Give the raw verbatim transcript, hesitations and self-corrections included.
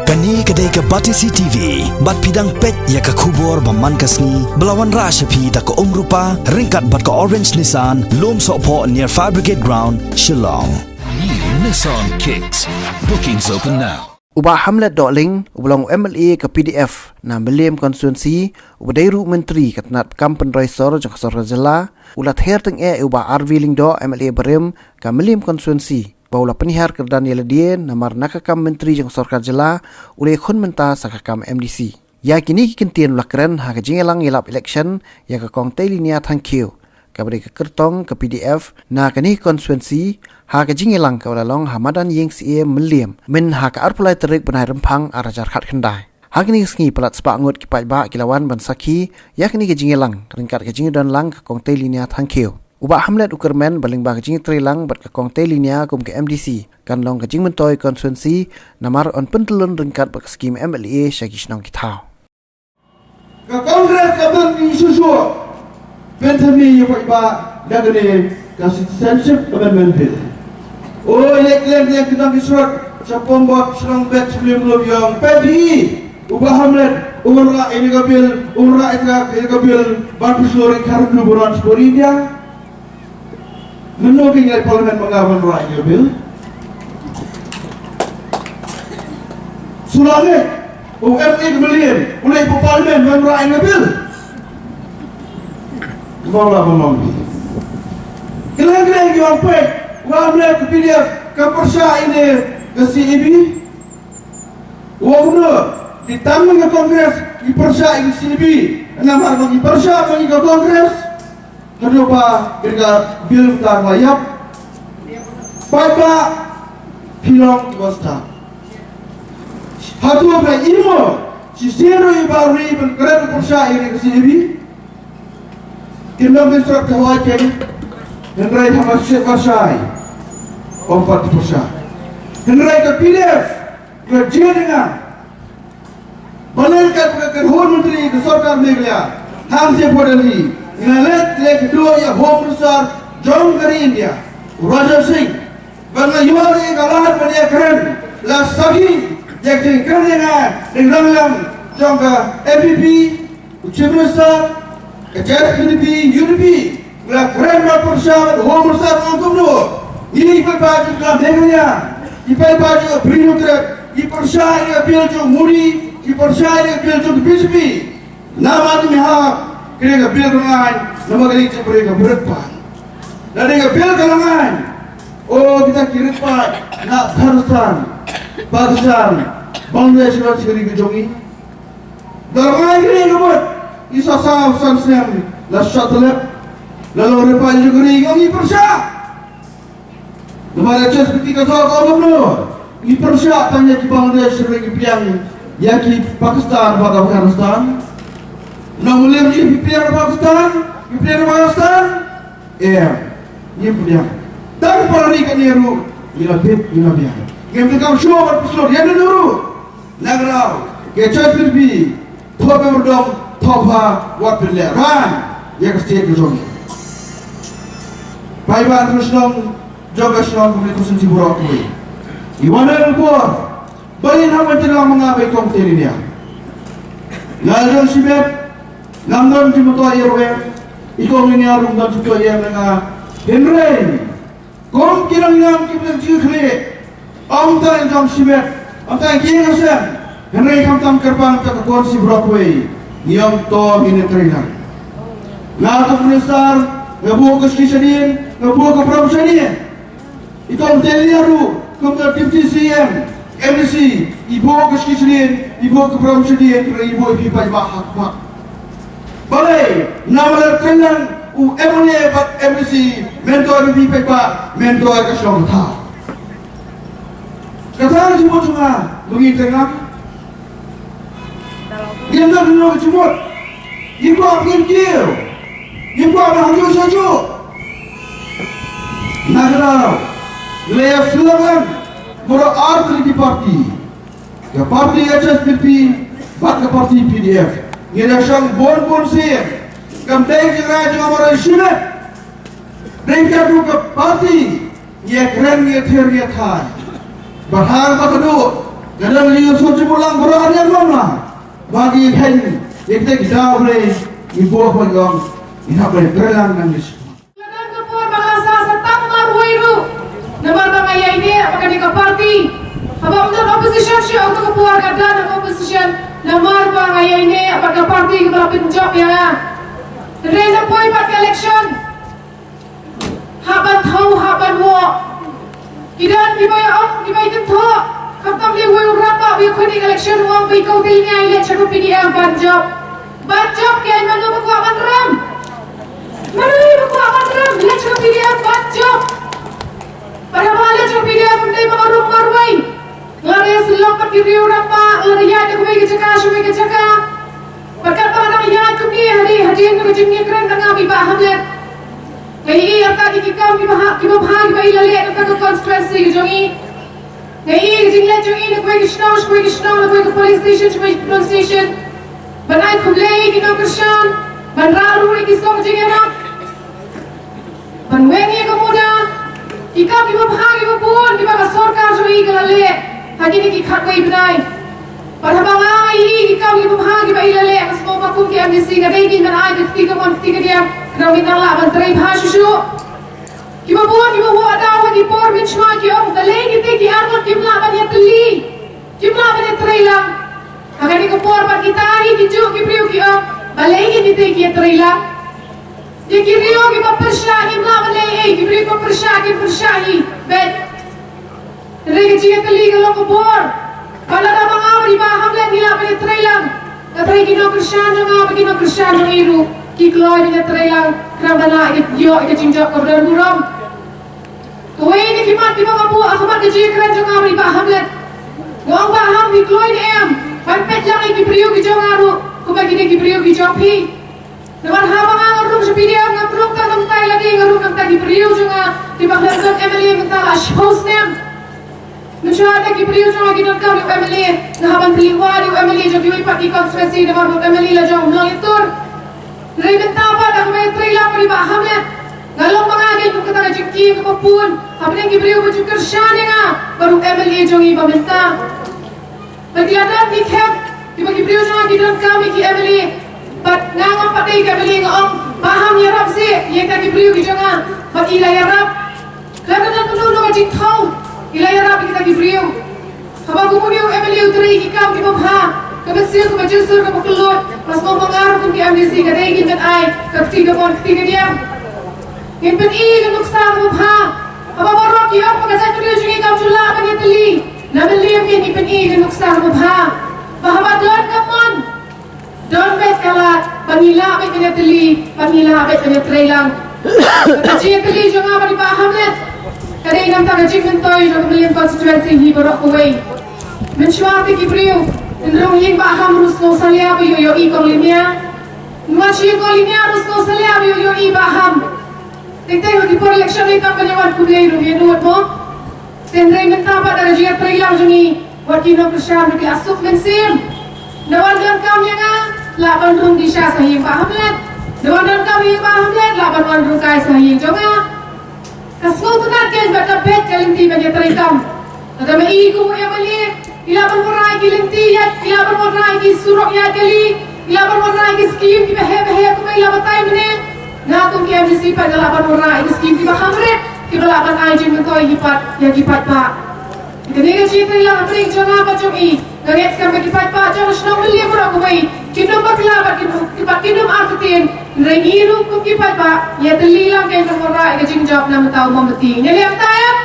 Kane ka dei ka Batesi T V, bad phi dang peit ïa ka khubor ba man ka sngi, ba la wanrah sha phi da ka Umrupa, ryngkat bad ka Orange Nissan, Lumsohphoh near Fire Brigade Ground, Shillong. New Nissan Kicks. Bookings open now. U Bah Hamlet Dohling, uba long u M L A ka P D F na Mylliem constituency, uba dei ruh u Myntri ka tnat kam pynroi sor jong ka sorkar jylla, u la ther tyngeh ïa u Bah R V Lyngdoh, M L A barim ka Mylliem constituency, ba u la pynhiar kyrdan ïa lade namar na ka kam Myntri jong ka sorkar jylla, u la ïakhun mynta sa ka kam M D C. Ïa kine ki kyntien u la kren ha ka jingïalang ïalap election ïa ka Kong Tailinia Thangkhiew, kaba dei ka kyrtong ka P D F na kane ka constituency, ha ka jingïalang kaba la long ha madan Ïing Syiem Mylliem, mynha ka arphew lai tarik bnai Rymphang ar hajar khatkhyndai. Ha kane ka sngi palat spah ngut ki paidbah ki la wan ban sakhi ïa kane ka jingïalang ryngkat ka jingdon lang ka Kong Tailinia Thangkhiew. U Bah Hamlet u kyrmen ba lyngba ka jingtreilang bad ka Kong Tailinia kum ka M D C, kan long ka jingmyntoi constituency, namar yn pyntyllun ryngkat bad ka skim M L A sha ki shnong ki thaw. Ka Congress ka ban ïa shuh shuh ban thymmai ïa paidbah da kane ka Citizenship Amendment Bill. Oi, leh leh leh ki nang ki shrot, sha Pambot, sha Nongbet, sha Mylliem, Mylliem, peit hi, u Bah Hamlet u wanrah ïa ka bill, u wanrah ïa ka bill, ban pynslur ïa ka khyndew burom sha India. Mynno ki ngi leit Parliament ma nga ban wanrah ïa ka bill? Shu la ngeit u M L A ka Mylliem u leit Parliament ban wanrah ïa ka bill? Ba la ba long. Kylliang kylliang ki ong peit, u M L A ka P D F ka pyrshah ïa ka C A B. U ong kumno, ki tang ka Congress ki pyrshah ïa ka C A B. Namar ba ki pyrshah ïa ka Congress. Haduh ba ka bill ka la ïap. Paidbah, phi long kiba stad. Haduh ba imo shisien ruh i ba ri ban kren pyrshah ïa ka C A B. Kim dang bin srap ka wai ken. Hynrei haba shisien pyrshah, ym pat pyrshah. Hynrei ka P D F ka jia dengan. Ba leh kat ka kynhun myntri ka sorkar Meghalaya, hangtei hapoh Delhi, nga leit leit kdew ïa Home Minister jong ka ri India, u Rajnath Singh, ba nga ïoh ïa ka lad ban ïakren, la sakhi ïa ka jingkren ïa nga, ïa ka jingkren jong ka N P P, u Chief Minister, ka J S P D P, U D P, la kren bad pyrshah bad Home Minister, ong kumno. Ngi ki paidbah jong ka Meghalaya, ki paidbah jong ka Bri Hynñiewtrep, ki pyrshah ïa ka bill jong Modi, ki pyrshah ïa ka bill jong ka B J P. Namar ngi hap kane ka bill ka la ngai, namar kane ka bill ka la ngai. Lada ka bill ka la ngai, o kita ki rit paid na Afghanistan, Pakistan, Bangladesh, ki ri ka jong ngi. Dang ngai kane ka mut, i sa saw san snem la shah tlep, la long ri paid jong ka ri, ngi pyrshah. Namar H S P T ka sah ka ong kumno, ngi pyrshah tang ïa ki Bangladesh, ngi pdiang ïa ki Pakistan bad Afghanistan. Nong lem ngi pdiang Pakistan, ngi pdiang Afghanistan. Em, ngim pdiang. Tang para ri kane ruh ngi la bit, ngi la biang. Ngim pdiang kam shuh bad pynslur ïa ngi ruh. Nangno, ka H S P D P, thoh pynmyrdom, thoh pha, wat pynlehrain ïa ka state ka jong ngi. Paidbah ka shnong, jong ka shnong, kumne ka shnong Sibro kawei. Ngi wan ha ka por ba ngin hap ban treilang ma nga bad i Kong Tailinia. Nga la jong shimet, ngam don jingmyntoi ïa ruh em, i Kong Tailinia ruh um don jingmyntoi ïa nga. Hynrei kum ki nongïalam kiba la jingkhleh, ym tang jong shimet, ym tang ki ïing hasem, hynrei khamtam kyrpang ka constituency Brockway, ngi ong to ngin ïa treilang. Nga kum u minister, nga buh ka shisha dien, nga buh ka pram shisha dien. I Kong Tailinia ruh kum ka Deputy C M, M D C, i buh ka shisha dien, i buh ka pram shisha dien, i buh ïa phi paidbah ha khmat. Balei, namar la treilang u M L A bad M D C, mynta ïa phi paidbah, mynta ïa ka shnong ka thaw. Kata ka jingmut jong nga, ba ngin treilang. Ngim don ka jingmut. Ngim kwah ba ngin kiew. Ngim kwah ba hajuh shajuh. Na ka daw, ngi la ïa slogan, baroh ar tylli ki party. Ka party H S P D P, bad ka party P D F. Ngi la shong bun bun sien. Kam dei jingrai jong nga marwei shimet. Dei ka ruh ka party. Ngi ïa kren, ngi ïa ther, ngi ïa thait. Bad hangta ka duh, ka dang liu Sngewthuh lang baroh, ar ïa long la ba ki hynrei ïa kita ki daw hynrei i buh ban long i hap ban trei lang nang. Ka don ka por ba nga sah sa tang marwei ruh namar ba nga ïaineh bad kane ka party. Haba ym don opposition shuh, ong ka por ka don opposition namar ba nga ïaineh bad ka party kaba la pynjop ïa nga. Hynrei na poi pat ka election, hap ban thew, hap ban wad. Ki don kiba ïa ong, kiba ïa kynthoh. Khamtam lei wei u rangbah ba ïa khun ïa ka election, u ong ba ïa kawei, ïa leit sha ka P D F ban jop. Ban jop, ki ai mano ba kwah ban rem? Mano ba kwah ban rem? Leit sha ka P D F ban jop. Bad haba leit sha ka P D F, ym dei ba nga rung marwei. Nga la ïasyllok bad ki riew rangbah, nga la ïaid na kawei ka jaka sha kawei ka jaka. Bad katba nga dang ïaid kumne, hadien, hadien ka jingïakren ka jong nga bad i Bah Hamlet, nga ïohi ïa kita ki kam kiba ha, kiba bha kiba i la leh na kata ka constituency ka jong i. Nga ïohi ka jingleit jong i na kawei ka shnong sha kawei ka shnong, na kawei ka polling station sha kawei ka polling station, ban ai khublei ïa ki nongkyrshan, ban rah ruh ïa ki song jingïarap, ban weng ïa ka muda, ki kam kiba bha kiba bun kiba ka sorkar jong i ka la leh ha kine ki khatwei bnai. Bad haba nga ïohi ki kam kiba bha kiba i la leh, nga sngewbha kum ki M D C nga dei kein ban ai ka kti kamon kti kadiang, khnang ba ngin nang lah ban trei bha shuh shuh. Kiba bun kiba wad daw ha ki por mynshuwa ki ong, balei kita ki arngut kim lah ban ïatylli, kim lah ban ïatrei lang. Ha kane ka por pat kita hi kijuh ki briew ki ong, balei kita ki ïatrei lang? Ïa ki riew kiba pyrshah ngim lah ban leh ei, ki briew kiba pyrshah ki pyrshah hi beit. Hynrei ka jingïatylli ka long ka bor. Ba lada ma nga bad i Bah Hamlet ngi lah ban ïatrei lang, ka trei ki nongkyrshan jong nga bad ki nongkyrshan jong i ruh ki kloi ban ïatrei lang, khnang ba lah ïoh ïa ka jingjop kaba don burom. Kawei na ki mat kiba nga buh ha khmat ka jingïakren jong nga bad i Bah Hamlet, nga ong, Bah Ham, phi kloi ne em ban peit lang ïa ki briew ki jong nga ruh kumba ki dei ki briew ki jong phi? Namar haba nga, nga rung sha P D F, ngam rung tang na bynta i lade, nga rung na bynta ki briew jong nga kiba khlem don M L A mynta la shiphew snem. Mynshuwa te ki briew jong nga ki donkam ïa u M L A, nga hap ban pynlong ïa u M L A jong kiwei pat ki constituency namar ba u M L A la jong um long ïa tur. Hynrei mynta pat da kaba ïatrei lang bad i Bah Hamlet, nga long ma nga kein kum kata ka jingkieng kaba bun hapdeng ki briew ba ju kyrshan ïa nga bad u M L A jong i ba mynta. Bad ki la don ki khep kiba ki briew jong nga ki donkam ïa ki M L A. Bad nga ngam pat dei ka M L A, nga ong, Bah Ham, ïarap seh ïa kita ki briew ki jong nga. Bad i la ïarap. Khlem da don kano kano ka jingthew, i la ïarap ïa kita ki briew. Haba kumne u M L A u trei ïa ki kam kiba bha, kaba sir, kaba jingsur, kaba kylluid, nga sngewbha nga ruh kum ka M D C ka dei kein ban ai ka kti kamon kti kadiang. Ngin pyni ïa ka nuksa kaba bha. Haba baroh ki ong ba ka jaitbynriew jong ngi kam ju lah ban ïatylli, na Mylliem ngin pyni ïa ka nuksa kaba bha. Ba haba don ka mon, don beit ka lad ba ngi lah beit ban ïatylli, ba ngi lah beit ban ïatrei lang. Ka jingïatylli jong nga bad i Bah Hamlet ka dei na bynta ka jingmyntoi jong ka Mylliem constituency hi baroh kawei. Mynshuwa te ki briew, hynrei ïa i Bah Ham ruh sngew salia ba ïoh ïohi kong Lymia. Mynta ïa kong Lymia ruh sngew salia ba ïoh ïohi Bah Ham. Teng teng ha ki por election lei tang ban ïa wan khublei ruh ïa nud mo. Hynrei mynta pat da ka jingïatreilang jong ngi, wat ki nongkyrshan ruh ki la suk mynsiem. Da wan donkam ïa nga, lah ban rung dih sha ïing Bah Hamlet. Da wan donkam ïa Bah Hamlet, lah ban wan rung kai sha ïing jong nga. Ka sngewtynnat kein bad ka beit ka lynti ban ïatrei kam. Lada ma i kum u M L A i lah ban wanrah ïa ki lynti ïaid, i lah ban wanrah ïa ki surok ïaid kali, i lah ban wanrah ïa ki skim kiba heh ba heh kumba i la batai mynne. Nga kum ka M D C pat nga lah ban wanrah ïa ki skim kiba kham rit kiba lah ban ai jingmyntoi ïa ki paid, ïa ki paidbah. Kane ka jingïatreilang hapdeng jong nga bad jong i, nga ngeit skhem ba ki paidbah jong ka shnong Mylliem baroh kawei kin ym bakla bad kin, bad kin ym artatien. Hynrei ngi ruh kum ki paidbah ngi ïatylli lang kein ban wanrah ïa ka jingjop na bynta u mombati. Ngi leh kumta em?